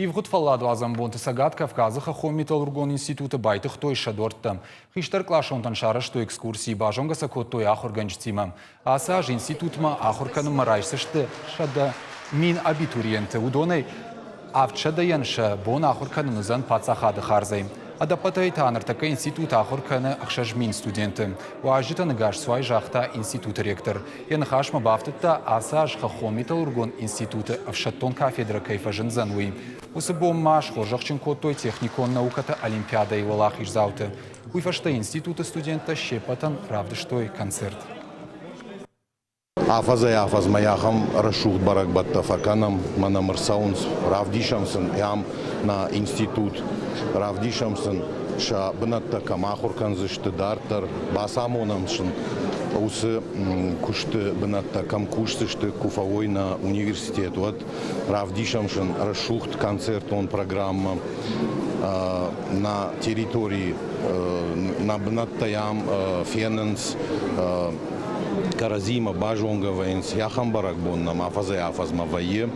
Ивгъуыд фӕлладуадзӕн бонты Цӕгат Кавказы хӕххон-металлургон институты байтыгътой сӕ дуӕрттӕ. Хистӕркъласонтӕн сарӕзтой экскурси, базонгӕ сӕ кодтой ахуыргӕнджытимӕ. Ацы аз институтмӕ ахуыр кӕнынмӕ райсдзысты 100 000 абитуриенты. Уыдонӕй 700-йӕн сӕ бон ахуыр кӕнын уыдзӕн паддзахады хардзӕй. Ӕдӕппӕтӕй та ныртӕккӕ институт ахуыр кӕны 6000 студенты. Уазджытӕн ӕгасцуай загъта институты ректор. Йӕ ныхасмӕ бафтыдта, ацы аз хӕххон-металлургон институты ӕфсӕддон кафедрӕ кӕй фӕзындзӕн, уый. Уыцы бон ма схорзӕхджын кодтой техникон наукӕты олимпиадӕйы уӕлахиздзауты. Уый фӕстӕ институты студенттӕ се ппӕтӕн равдыстой концерт. Афӕдзӕй-афӕдзмӕ ахӕм рӕсугъд бӕрӕгбӕттӕ фӕкӕнӕм, мӕнӕ ӕрцӕуынц, равдисӕм сын ам нӕ институт, равдисӕм сын сӕ бынӕттӕ кӕм ахуыр кӕндзысты дарддӕр, бацамонӕм сын уыцы куысты бынӕттӕ кӕм кусдзысты, куы фӕуой нӕ университет, уӕд равдисӕм сын рӕсугъд концертон программӕ нӕ территорийы, нӕ бынӕттӕй ам фенынц, кӕрӕдзиимӕ базонгӕ вӕййынц. Ахӕм бӕрӕгбон нӕм афӕдзӕй-афӕдзмӕ вӕййы.